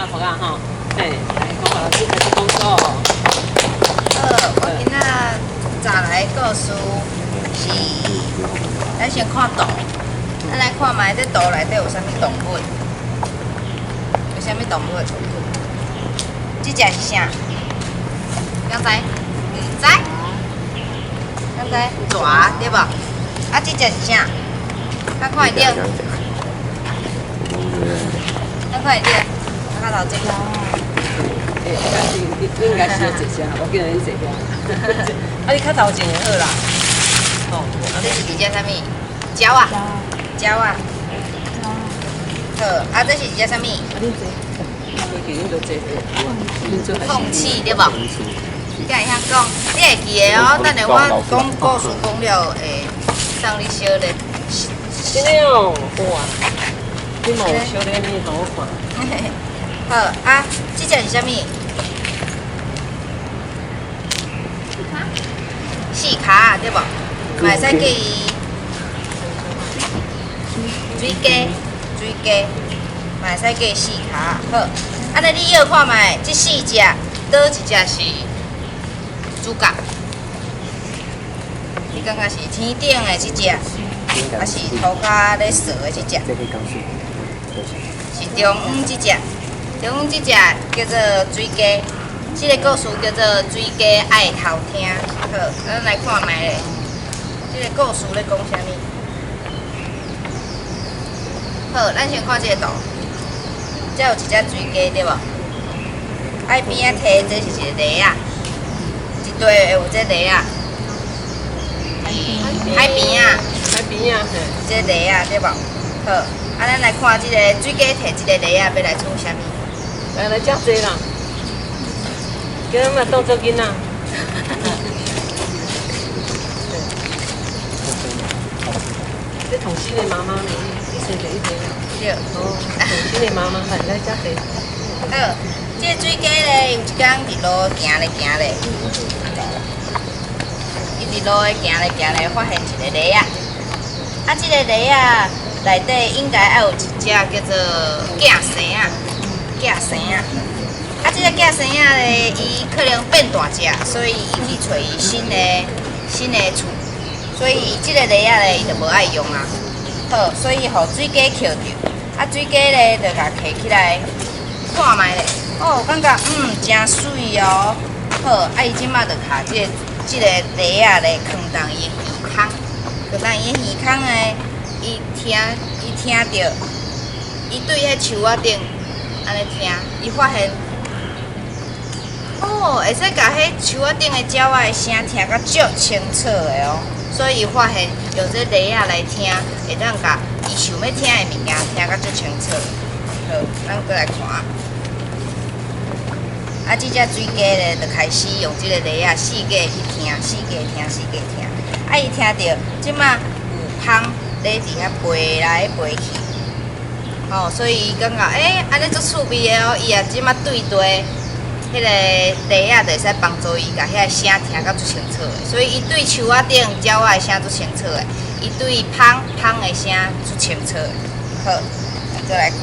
拍噗仔吼，嘿，來，講老師開始講說。好，我今仔早來故事是，咱先看圖，咱來看覓這圖內底有啥物動物？有啥物動物？這隻是啥？敢知？毋知？敢知？蛇對無？啊，這隻是啥？較看會著？較看會著？較頭前。欸，你應該是有坐車，我叫你坐遐。啊，你較頭前就好啦。哦，這是一隻啥物？鳥仔。鳥仔。好，啊，這是一隻啥物？啊，恁坐，過去恁就坐。鳳翅對無？敢會曉講？你會記得哦。等下我講故事講了，會送你小禮。真的哦，哇！你嘛有小禮物予我看。好啊，這隻是啥物？四跤對無？嘛會使叫伊水雞，水雞嘛會使叫伊四跤。好，按呢你臆看覓，這四隻，佗一隻是主角？你感覺是天頂的這隻，還是塗跤咧趖的這隻？是中央這隻，中央這隻叫做水雞。這個故事叫做《水雞愛偷聽》。好，咱來看覓咧。這個故事咧講啥物？好，咱先看這個圖。這有一隻水雞對無？愛邊仔提這是一個犁仔，一塊會有這犁仔。海邊仔。海邊仔，嘿。這犁仔對無？好，啊，咱來看這個水雞提這個犁仔欲來創啥物？來來，遮濟啦。叫咱嘛當做囡仔。這童心的媽媽呢？你生第一個啊？對。哦，童心的媽媽來來遮濟。好，這個水雞咧，有一工佇路行咧行咧，伊佇路咧行咧行咧，發現一個犁仔。啊，這個犁仔內底應該愛有一隻叫做寄生仔，寄生仔。啊，這個寄生仔咧，伊可能變大隻，所以伊去揣伊新的厝，所以這個犁仔咧，伊就無愛用啊。好，所以予水雞抾著，啊，水雞咧就共提起來看覓咧，哦，感覺誠媠哦。好，啊，伊這馬就共這個犁仔咧，囥佇伊的耳空，囥佇伊的耳空咧，伊聽著，伊對彼樹仔頂按呢聽，伊發現，哦，會使共彼樹仔頂的鳥仔的聲聽甲足清楚的哦，所以伊發現用這犁仔來聽，會當共伊想欲聽的物件聽甲足清楚。好，咱閣來看。啊，這隻水雞咧，就開始用這個犁仔四界去聽，四界聽，四界聽。啊，伊聽著這馬有蜂咧佇遐飛來飛去，吼，所以伊感覺欸，按呢足趣味的哦。伊也這馬對對，彼個犁仔就會使幫助伊，共遐聲聽甲足清楚的。所以伊對樹仔頂鳥仔的聲足清楚的，伊對蜂蜂的聲足清楚的。好，咱閣來看。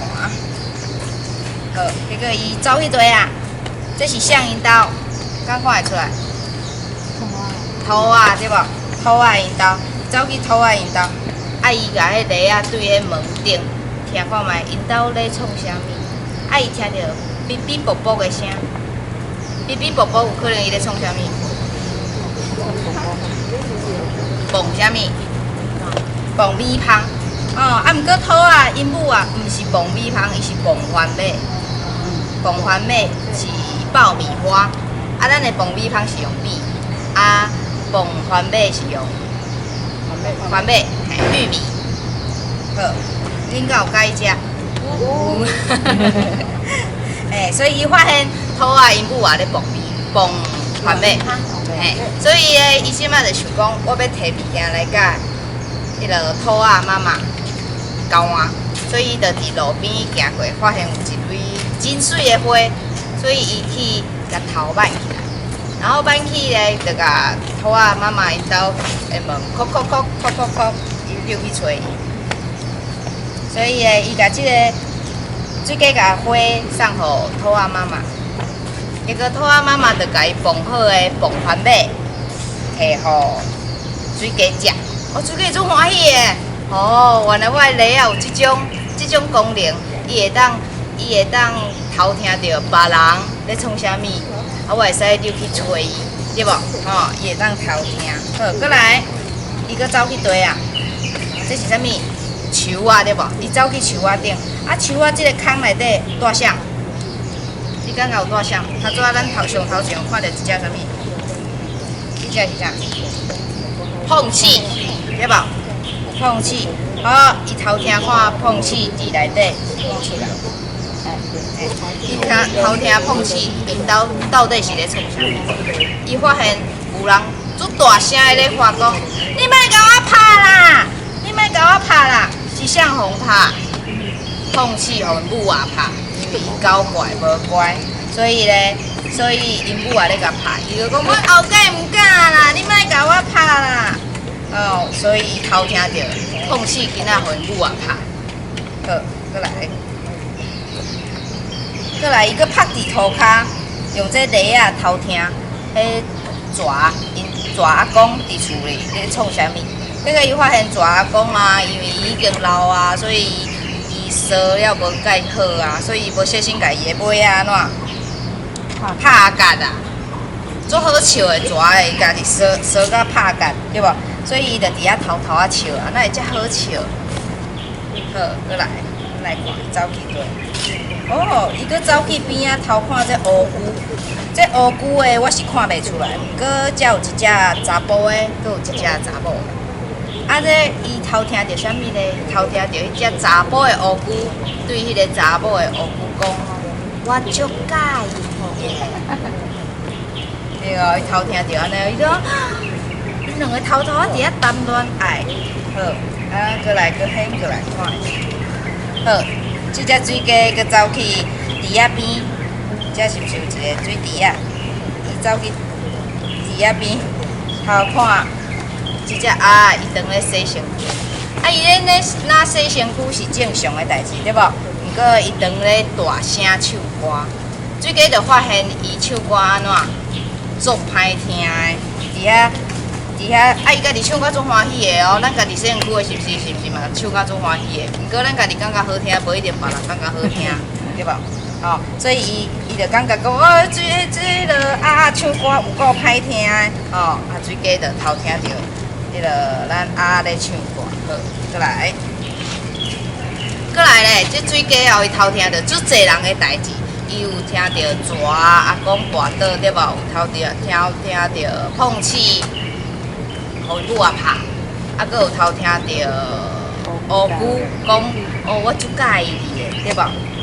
好，結果伊走去佗啊？這是啥𪜶兜？敢看會出來？兔仔對無？兔仔𪜶兜，走去兔仔𪜶兜，啊！伊共彼犁仔對彼門頂聽看覓，𪜶兜咧創啥物？啊！伊聽著嗶嗶啵啵的聲，嗶嗶啵啵有可能伊咧創啥物？蹦啥物？蹦米芳。哦，啊！毋過兔仔𪜶母啊，毋是蹦米芳，伊是蹦番麥。蹦番麥是爆米花，啊，咱的爆米芳是用米，啊，爆番麥是用番麥，嘿，玉米。好，恁敢有佮意食？有。欸，所以伊發現兔仔𪜶母啊咧爆米，爆番麥，嘿，所以咧，伊這馬就想講，我欲提物件來佮彼个兔仔媽媽交換，所以伊就佇路邊行過，發現有一蕊真媠的花，所以伊去共偷挽起來，然後挽去咧，就共兔仔媽媽𪜶兜的門，叩叩叩叩叩叩，伊就去揣伊。所以咧，伊共這個水雞共花送予兔仔媽媽，結果兔仔媽媽就共伊磅好的磅番麥，提予水雞食。哦，水雞足歡喜的。哦，原來我的螺仔有這種功能，伊會當偷聽著別人咧創啥物，啊，我會使入去揣伊，對無？吼，伊會當偷聽。好，閣來，伊閣走去佗啊？這是啥物？樹仔對無？伊走去樹仔頂，啊，樹仔這个空內底蹛啥？你感覺有蹛啥？頭拄仔咱頭上頭前有看著一隻啥物？這隻是啥？碰刺，對無？有碰刺。好，伊偷聽看碰刺佇內底，碰刺啦。伊聽偷聽碰刺，𪜶兜到底是咧創啥？伊發現有人足大聲的咧發講：你莫共我拍啦！你莫共我拍啦！是誰予拍？碰刺予母仔拍，因為伊搞怪無乖，所以咧，所以𪜶母仔咧共拍，伊就講我後蓋毋敢啦，你莫共我拍啦！哦，所以伊偷聽著碰刺囡仔予𪜶母仔拍。好，閣來，閣來，伊閣拍佇塗跤，用這螺仔偷聽，彼蛇𪜶蛇阿公佇厝裡咧創啥物？結果伊發現蛇阿公啊，因為伊已經老啊，所以伊捎了無蓋好啊，所以伊無小心共伊的尾仔按怎拍結啊，足好笑的蛇會家己捎捎甲拍結，對無？所以伊就佇遐偷偷仔笑啊，哪會遮好笑？好，閣來，咱來看走去佗。哦，伊閣走去邊仔偷看這烏龜，這烏龜的我是看袂出來，毋過遮有一隻查埔的，閣有一隻查某的。啊，這伊偷聽著啥物咧？偷聽著彼隻查埔的烏龜對彼个查某的烏龜講：我足佮意的。對哦，伊偷聽著按呢，伊講，𪜶兩个偷偷仔佇遐談戀愛。好，啊，閣來閣掀過來看。好，這隻水雞閣走去池仔邊，這是毋是有一个水池仔？伊走去池仔邊偷看。這隻鴨伊當咧洗身軀，啊，伊咧咧若洗身軀是正常的代誌，對無？毋過伊當咧大聲唱歌，水雞就發現伊唱歌按怎足歹聽的，佇遐佇遐，啊，伊家己唱歌足歡喜的哦。咱家己洗身軀的是毋是？是毋是嘛唱歌足歡喜的？毋過咱家己感覺好聽，無一定別人感覺好聽，對無？哦，所以伊伊就感覺講，哦，這這个鴨唱歌有夠歹聽的，哦，啊，水雞就偷聽著。彼个咱鴨咧唱歌，好，閣來，閣來咧，這水雞哦，伊偷聽著足濟人的代誌，伊有聽著蛇阿公跋倒對無？有偷著聽聽著碰刺，予母仔拍，啊，閣有偷聽著烏龜講，哦，我足佮意你的，對無？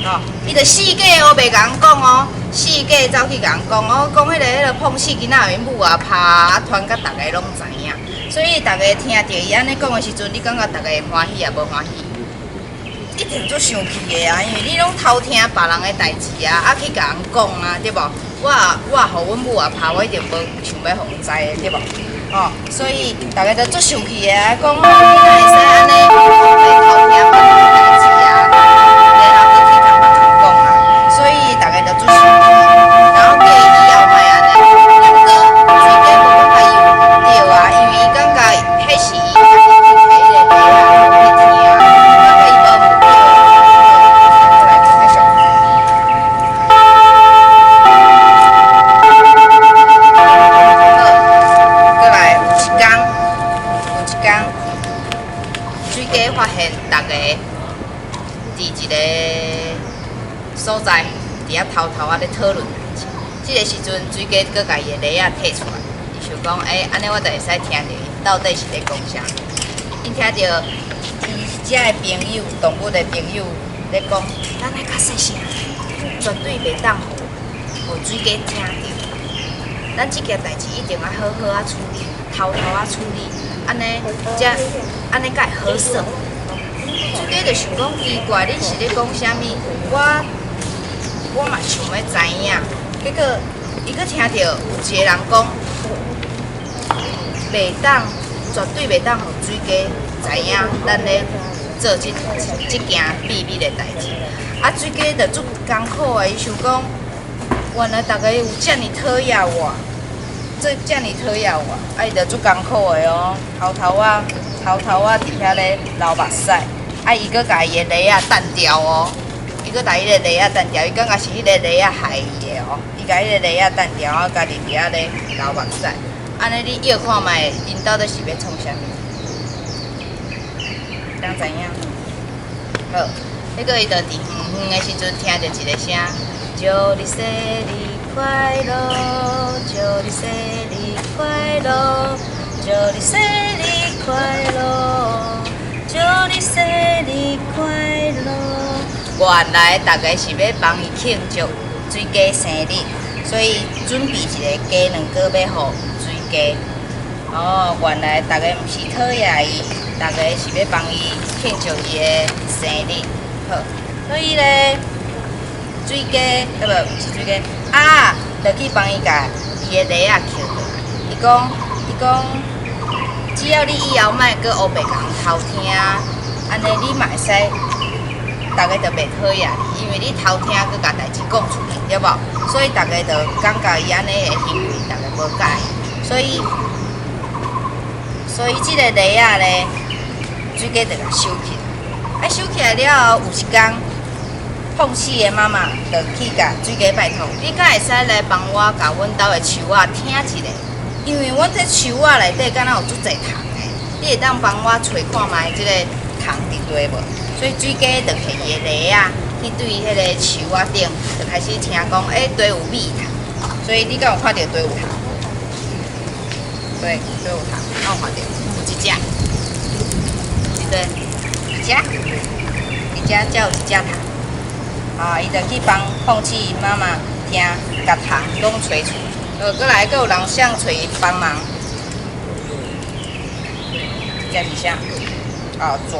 吼，伊就四界烏白共人講哦，四界走去共人講哦，講彼个碰刺囡仔予𪜶母仔拍，啊，傳甲逐个攏知影。所以逐个聽著伊按呢講的時陣，你感覺逐个會歡喜抑無歡喜？一定足生氣的啊！因為你攏偷聽別人的代誌啊，啊去共人講啊，對無？我我予阮母仔拍，我一定無想欲予𪜶知的，對無？吼，所以逐个都足生氣的啊，講哦，你哪會使按呢偷聽別人的代誌啊？然後閣去共別人講啊，所以逐个都足生氣，然後叫伊以後莫按呢。毋過水雞無感覺伊有毋對啊，因為伊感覺彼是伊家己去提彼个螺仔去聽，感覺伊無毋對。來，繼續。好，閣來有一工，有一工，水雞發現逐个佇一个所在，佇遐偷偷仔咧討論代誌。這个時陣，水雞閣共伊的螺仔提出來，伊想講，欸，按呢我就會使聽著𪜶到底是咧講啥。𪜶聽著伊遮的朋友，動物的朋友咧講，咱愛較細聲，絕對袂當予水雞聽著。咱這件代誌一定愛好好仔處理，偷偷仔處理，按呢才按呢才會好耍。水雞就想講奇怪，恁是咧講啥物？我我嘛想欲知影。結果伊閣聽著有一个人講，袂當，絕對袂當予水雞知影咱咧做做這件秘密的代誌。啊，水雞就足艱苦的，伊想講，原來逐家有遮爾討厭我，做遮爾討厭我，啊，伊就足艱苦的哦，偷偷仔，偷偷仔佇遐咧流目屎，啊，伊閣共伊的犁仔擲掉哦，伊閣共伊的犁仔擲掉，伊感覺是彼个犁仔害伊的哦，伊共彼个犁仔擲掉，啊，家己佇遐咧流目屎。按呢，你臆看覓，𪜶到底是欲創啥物？人知影？好，彼个伊就佇遠遠的時陣聽著一个聲，祝你生日快樂，祝你生日快樂，祝你生日快樂，祝你生日快樂。原來逐家是欲幫伊慶祝水雞生日，所以準備一个雞卵糕欲予水雞。哦，原來逐家毋是討厭伊，逐家是欲幫伊慶祝伊的生日。好，所以咧，水雞，啊無，毋是水雞，鴨就去幫伊共伊的犁仔抾落來。伊講，伊講，只要你以後莫閣烏白共人偷聽，按呢你嘛會使，逐家就袂討厭你，因為你偷聽閣共代誌講出去，對無？所以逐家就感覺伊按呢的行為，逐家無佮意。所以，所以這个犁仔咧，水雞就共收起來。啊，收起來了後，有一工，鳳鼠的媽媽就去共水雞拜託，你敢會使來幫我共阮兜的樹仔聽一下？因為阮這樹仔內底敢若有足濟蟲的，你會當幫我揣看覓這个蟲佇佗無？所以水雞就提伊的犁仔去對彼个樹仔頂，就開始聽講，欸，佗有米蟲。所以你敢有看著佗有蟲？對，佗有蟲，敢有看著？有一隻，佇佗？一隻，一隻，才有一隻蟲。啊，伊就去幫鳳鼠媽媽聽，共蟲攏揣出來。閣來，閣有人想揣伊幫忙。這是啥？哦，蛇，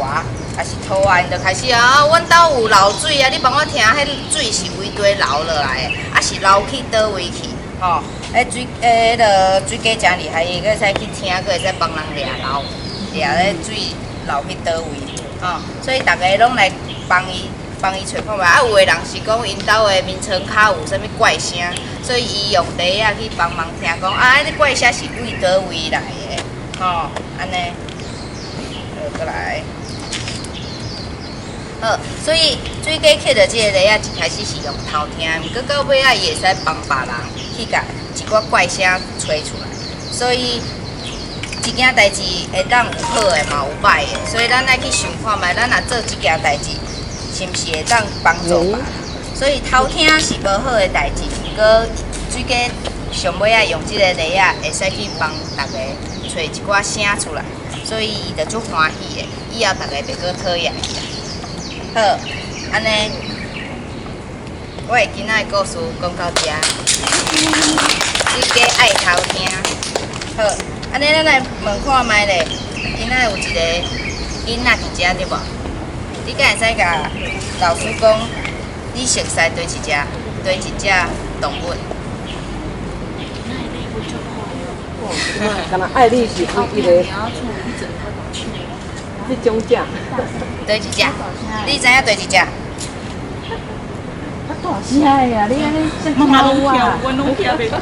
抑是兔仔，𪜶就開始啊，阮兜有漏水啊，你幫我聽，彼水是為佗流落來的，抑是流去佗位去？吼，彼水，彼个水雞誠厲害，伊閣會使去聽，閣會使幫人掠漏，掠彼水流去佗位，吼，所以逐家攏來幫伊，幫伊揣看覓。啊，有的人是講𪜶兜的眠床跤有啥物怪聲，所以伊用犁仔去幫忙聽講，啊，彼怪聲是為佗位來的，吼，按呢。閣來，好，所以水雞抾著這个犁仔，一開始是用偷聽，毋過到尾仔伊會使幫別人去共一寡怪聲揣出來。所以一件代誌會當有好的，嘛有歹的，所以咱愛去想看覓，咱若做這件代誌，是毋是會當幫助別人？所以偷聽是無好的代誌，毋過水雞上尾仔用這个犁仔，會使去幫逐家揣一寡聲出來。所以伊就足歡喜的，以後逐家袂閣討厭伊啦。好，按呢，我的今仔的故事講到遮。水雞愛偷聽。好，按呢咱來問看覓咧。今仔有一个囡仔佇遮對無？你敢會使共老師講，你熟似佗一隻動物？敢若愛你是唯一的，這種隻。佗一隻？你知影佗一隻？大聲的啊！你按呢媽媽攏聽，我攏聽袂著。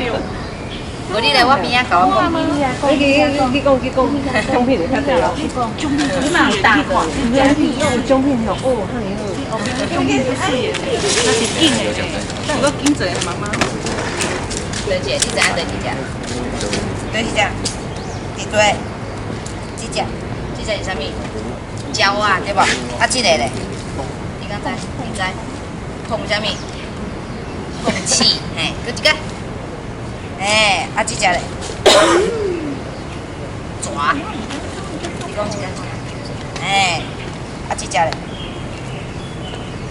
無你來我邊仔共我講。你去你去講去講，獎品會較濟哦。獎品你嘛有大看，獎品有獎品哦，哦，遐爾好。獎品是水的，那是緊的，但我緊一個媽媽。佗一個？你知影佗一隻？佗一隻？佇佗？這隻？這隻是啥物？鳥仔對無？啊，這个咧？你敢知？你知？鳳啥物？鳳鼠，嘿，閣一个。嘿，啊，這隻咧？蛇。你講一个。嘿，啊，這隻咧？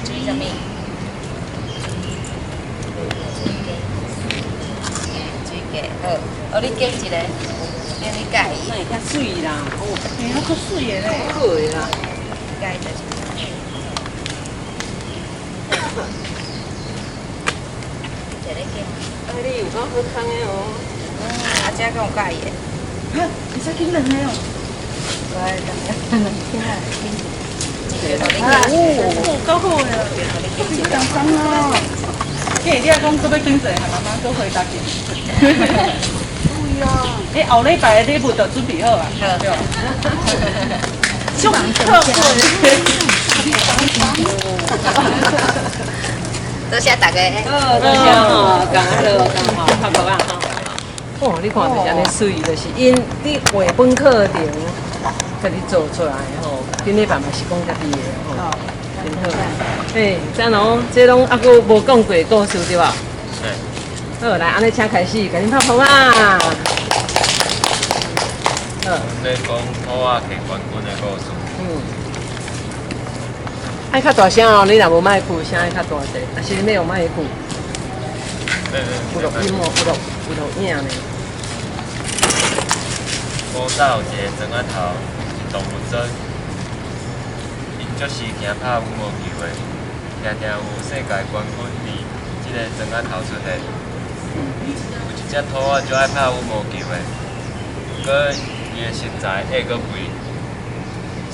這是啥物？水雞。水雞，好，哦，你揀一个，揀你佮意。那會較媠啦，哦。嘿，較媠的咧。好的啦。佮意就是。一个揀。啊，你有夠好康的哦。啊，這敢有佮意的？哈，會使揀兩个哦。來，兩個。這個。哦，夠好呀！緊張哦。今日你講閣欲轉踅，媽媽閣回答你。對啊。欸，後禮拜的禮物就準備好啊。對。足特貴。多謝大家。好，多謝吼，共彼落共吼拍鼓仔吼。哦，你看就是按呢媠，就是𪜶佇繪本課程家己做出來吼。頂禮拜嘛是講家己的吼，真好。嘿，贊哦，這攏猶閣無講過故事對無？好，來，按呢請開始，共恁拍鼓仔。好。阮咧講兔仔摕冠軍的故事。愛較大聲哦，你若無麥克，聲愛較大聲，抑是你欲用麥克？有錄音無？有錄有錄影呢。古早有一个庄仔頭，是動物園，𪜶足時驚拍羽毛球的，定定有世界冠軍佇這个庄仔頭出現。有一隻兔仔足愛拍羽毛球的，毋過伊的身材矮閣肥，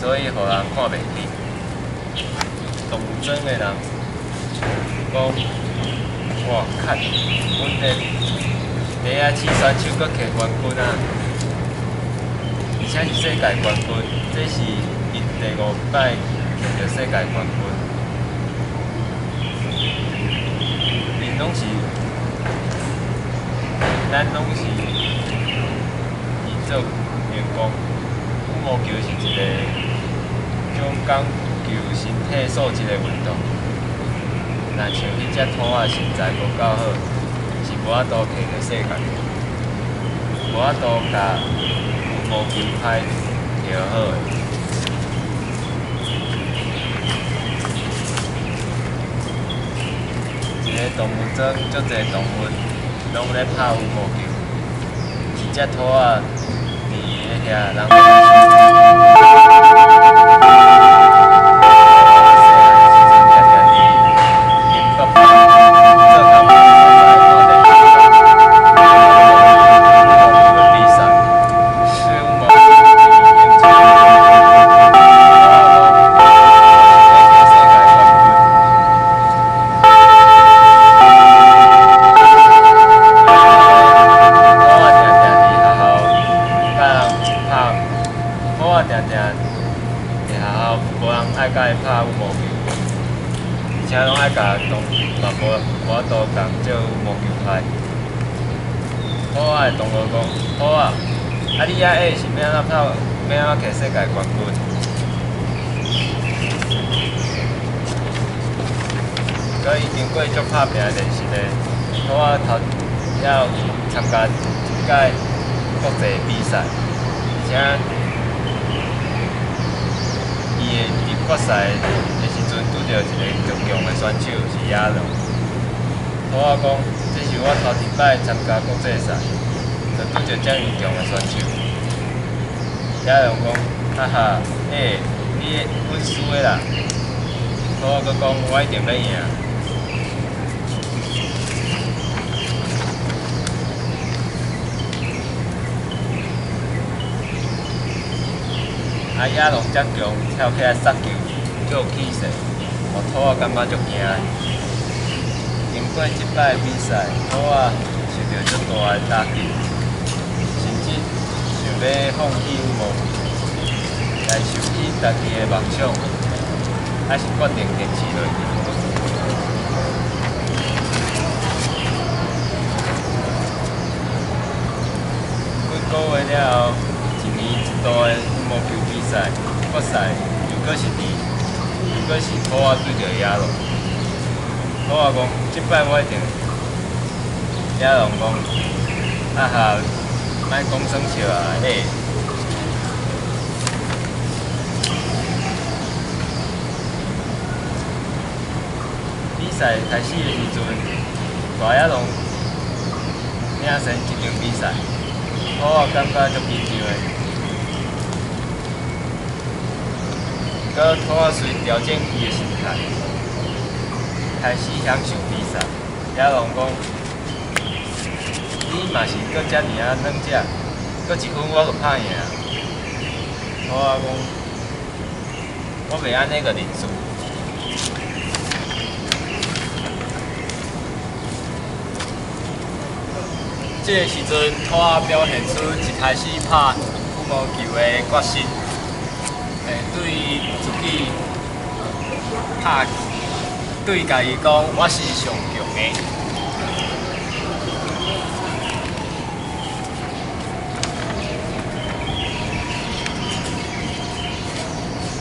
所以予人看袂起。動物園的人講：哇，看，阮的鞋仔鼠選手閣摕冠軍啊！而且是世界冠軍，這是𪜶第五擺摕著世界冠軍。𪜶攏是，咱攏是伊做員工。羽毛球是一个種講求身體素質的運動。若像彼隻兔仔身材無夠好，是無法度摕著世界，無法度共羽毛球拍摕好的。一个動物園足濟動物攏咧拍羽毛球，一隻兔仔佇咧遐人。野龍遮強，跳起來殺球，足有氣勢，予兔仔感覺足驚的。經過這擺比賽，兔仔受著足大的打擊，甚至想欲放棄羽毛球，來拾起家己的夢想，還是決定堅持落去。幾个月了後，一年一度的羽毛球比賽決賽，又閣是兔仔對著野狼。兔仔講：這擺我一定。野狼講：啊哈，莫講耍笑啊，欸！比賽開始的時陣，大野狼領先這場比賽，兔仔感覺足緊張的。閣兔仔隨調整伊的心態，開始享受比賽。野狼講：你嘛是閣遮爾仔軟食，閣一分我就拍贏。兔仔講：我袂按呢閣認輸。這个時陣，兔仔表現出一開始拍羽毛球的決心，對自己拍，對家己講，我是上強的。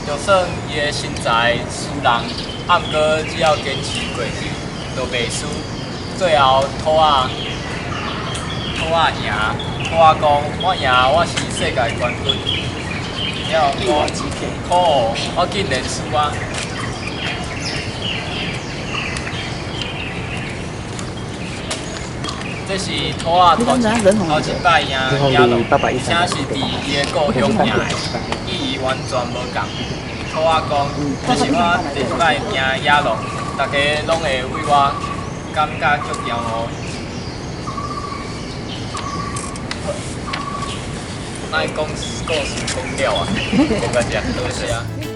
就算伊的身材輸人，啊，毋過只要堅持過去，就袂輸。最後，兔仔贏，兔仔講：我贏，我是世界冠軍。了後，可惡，我竟然輸啊！這是兔仔頭一擺贏野狼，而且是佇伊的故鄉贏的，意義完全無仝。兔仔講：這是我第一擺贏野狼，大家攏會為我感覺足驕傲。莫講故事講了啊，講到這，多謝。